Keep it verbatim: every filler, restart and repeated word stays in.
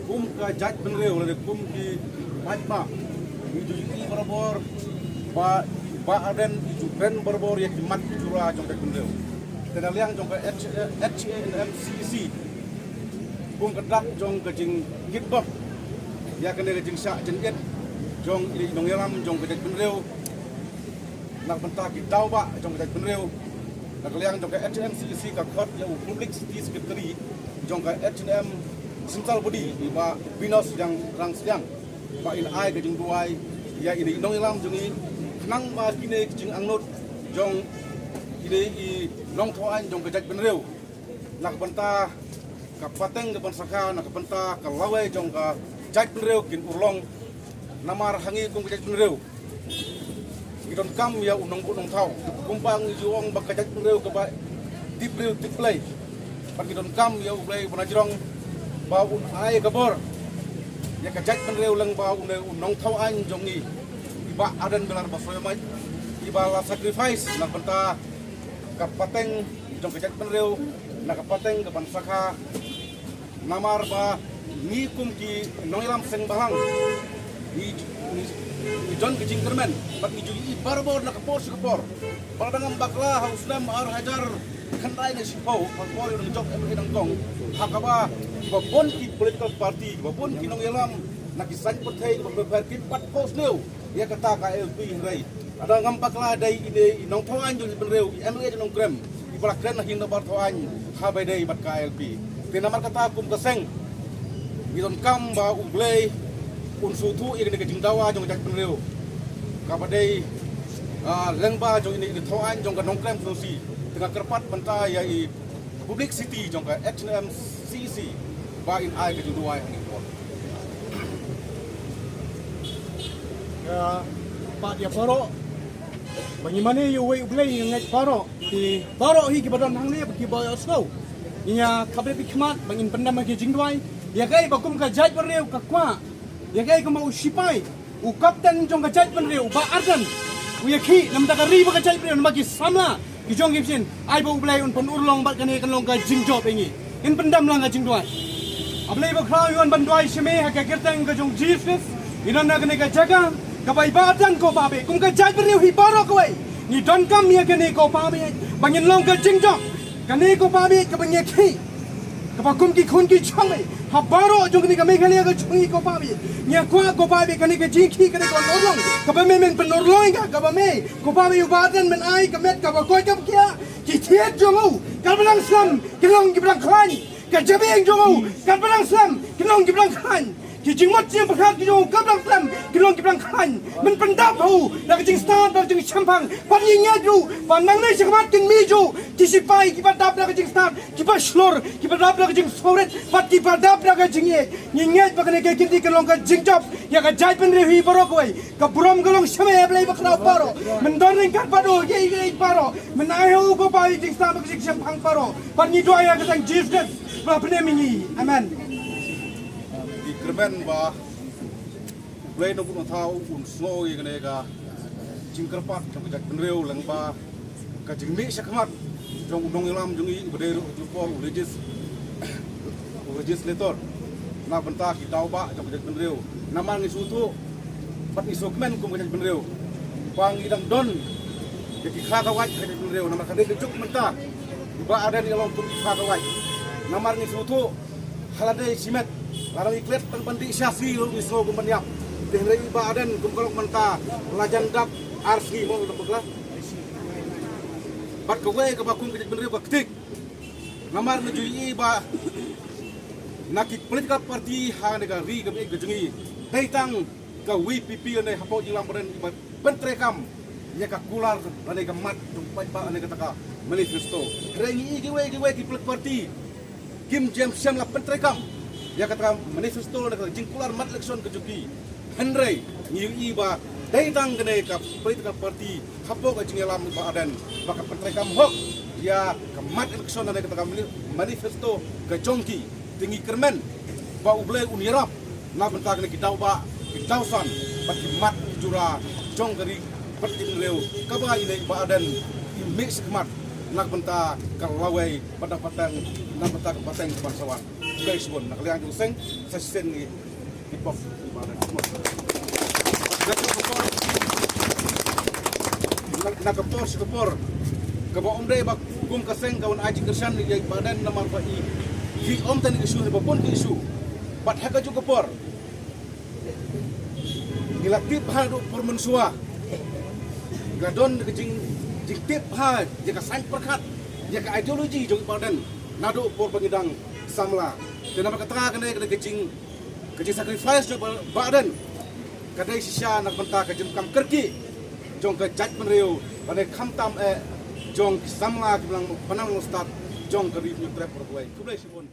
Kum ka jaitbynriew lane kum ki paidbah, ngi ju ïohi barabor ba, ba Ardent i ju kren barabor ïa ki mat ki jura jong ka jaitbynriew. Te na liang jong ka H-, H A N M C E C, kum ka dak jong ka jingkitbok ïa kane ka jingshah jingit jong i nongïalam jong ka jaitbynriew, na ka bynta ki daw bah jong ka jaitbynriew, na ka liang jong ka H A N M C E C ka khot ïa u Publicity Secretary jong ka H A N M Central Body, i Bah Binous Rangsiang, ba in ai ka jingduwai ïa ine i nongïalam jong ngi, khnang ba kine ki jingangnud jong ine i nongthaw aiñ jong ka jaitbynriew, na ka bynta ka pateng ka ban sakha, na ka bynta ka lawei jong ka jaitbynriew kin urlong. Namar ha ngi kum ka jaitbynriew, ngi donkam ïa u nongbuh nongthaw. Kumba ngi ju ong ba ka jaitbynriew kaba tip briew tip Blei, bad ngi donkam ïa U Blei ba na jrong, ba un ai ka bor ïa ka jaitbynriew lyngba une u nongthaw aiñ jong ngi, i Bah Ardent Miller Basaiawmoit, iba la sacrifice na ka bynta ka pateng jong ka jaitbynriew, na ka pateng ka ban sakha. Namar ba ngi kum ki nongïalam seng bhalang, ngi, ngi, ngi don ka jingkyrmen bad ngi ju ïohi barabor na ka por sha ka por. Ba la dang ym bakla ha u snem ar hajar khyndai na shiphew, ha ka por ïa u nongjop M L A nyngkong, ha kaba kiba bun ki political party, kiba bun ki nongïalam na ki saiñ pyrthei kiba pher pher ki pat phohsniew ïa kata ka I L P, hynrei lada ngam bakla dei ine i nongthaw aiñ jong ka jaitbynriew, i M L A jong Nongkrem, iba la kren ha ki nongbar thaw aiñ haba ïadei bad ka I L P. Te namar kata kum ka seng, ngi donkam ba U Blei un sngewthuh ïa kane ka jingdawa jong ka jaitbynriew, kaba dei, ah, lyngba jong ine i thaw aiñ jong ka Nongkrem Constituency. Te nga kyrpad bynta ïa i Publicity jong ka H A N M C E C ba in ai ka jingduwai ha kane ka por. Ïa, pat ïa baroh, ba ngi mane ïa uwei U Blei, ngi ngeit baroh, ki baroh hi kiba don hangne bad kiba ïohsngew. Ngi ïa kaba bit khmat ba ngin pyndem ha ki jingduwai ïa kaei ba kum ka jaitbynriew ka kwah, ïa kaei kaba u sipai, u kapten jong ka jaitbynriew, u Bah Ardent, u ïakhih na ka bynta ka ri bad ka jaitbynriew, namar ki samla ki jong ngi shisien. Ai ba U Blei un pynurlong bad kane kan long ka jingjop ïa ngi. Ngin pyndem lang ka jingduwai. A Blei bakhraw, ngi wan ban duwai sha me ha ka kyrteng ka jong Jisu Khrist. Ngi don ha kane ka jaka kaba i Bah Ardent ko Pa bad kum ka jaitbynriew hi baroh kawei, ngi donkam ïa kane ko Pa bad ba ngin long ka jingjop. Kane ko Pa bad kaba ngi ïakhih, kaba kum ki khun ki jong me ha baroh jong kane ka Meghalaya ka jong ngi ko Pa bad, ngi ïa kwah ko Pa bad kane ka jingïakhih kane ka ban urlong, kaba me men pynurlong ïa ka, kaba me ko Pa bad, u Bah Ardent men ai ka met kaba koit kaba khiah. Ki thied jong u katba dang slem ki long kiba dang khlaiñ. Ka jabieng jong u katba dang slem ki long kiba dang khlaiñ. Ki jingmut jingpyrkhat ki jong u katba dang slem ki long kiba dang khlaiñ. Men pyndap ha u da ka jingstad, da ka jingshemphang. Bad ngi ngeit ruh ba nangne shakhmat kin mih juh ki sipai kiba dap da ka jingstad, kiba shlur, kiba dap da ka jingsngewrit bad kiba dap da ka jingïeit. Ngi ngeit ba kane ka kynti kan long ka jingjop ïa ka jaitbynriew hi baroh kawei. Ka burom ka long sha me, A Blei bakhraw baroh. Men don ryngkat bad u ha kiei kiei baroh. Men ai ha u ko Pa ïa ka jingstad bad ka jingshemphang baroh. Bad ngi duwai ha ka kyrteng Jisu Khrist ba pynïaid ïa ngi. Amen. Ngi kyrmen ba U Blei Nongbuh Nongthaw un sngew ïa kane ka jingkyrpad jong ka jaitbynriew lyngba ka jingmih shakhmat jong u nongïalam jong ngi uba dei ruh ha kane ka por u legis-, u legislator na ka bynta ki daw bah jong ka jaitbynriew. Namar ngi sngewthuh bad ngi sngewkmen kum ka jaitbynriew ba ngi dang don ïa ki kha ka wait ka jaitbynriew, namar ka dei ka juk mynta i Bah Ardent i long kum ki kha ka wait. Namar ngi sngewthuh ha lade shimet lada ngi klet tang ban dih sha sngi ruh ngi sngew kum ban ïap. Te hynrei i Bah Ardent kum ka long mynta la jan dap ar sngi mo, u dang bakla. Bad kawei kaba kum ka jaitbynriew ka ktik. Namar ngi ju ïohi ba na ki political party ha kane ka ri ka mihngi ka jong ngi, dei tang ka VPP lane hapoh jingïalam Bah Ardent iba pyntreikam ïa ka kular lane ka mat jong u paidbah lane kata ka manifesto. Hynrei ngi ïohi kiwei kiwei ki political party kim ju ïam shym la pyntreikam ïa kata ka manifesto lane ka jingkular mat election ka jong ki. Hynrei ngi ïohi ba dei tang kane ka political party hapoh ka jingïalam Bah Ardent ba ka pyntreikam hok ïa ka mat election lane kata ka mani-, manifesto ka jong ki. Te ngi kyrmen ba U Blei un ïarap na bynta kine ki daw bah, ki daw san bad ki mat ki jura jong ka ri bad ki briew kaba ine i Bah Ardent i mih shakhmat na bynta ka lawei bad na bynta, na bynta ka pateng ka ban sa wan. Khublei shibun na ka liang jong ka seng, sa shisien ngi, ngi pop. Na ka por, na, na ka por sha ka por kaba ym dei ba kum ka seng ka wan ai jingkyrshan ïa i Bah Ardent namar ba i, i ong tang ïa ka issue, ba bun ka issue. Bad ha kajuh ka por ngi la tip ha naduh por mynshuwa. Ka don ka jing, jingtip ha ïa ka saiñ pyrkhat, ïa ka ideology jong i Bah Ardent naduh por ba ngi dang samla. Te namar kata kane ka dei ka jing, ka jing sacrifice jong i Bah, Bah Ardent ka dei shisha na ka bynta ka jingkam kyrkieh jong ka jaitbynriew, lane khamtam eh jong ki samla kiba nang, ba nang long stad jong ka Ri Hynñiewtrep baroh kawei. Khublei shibun.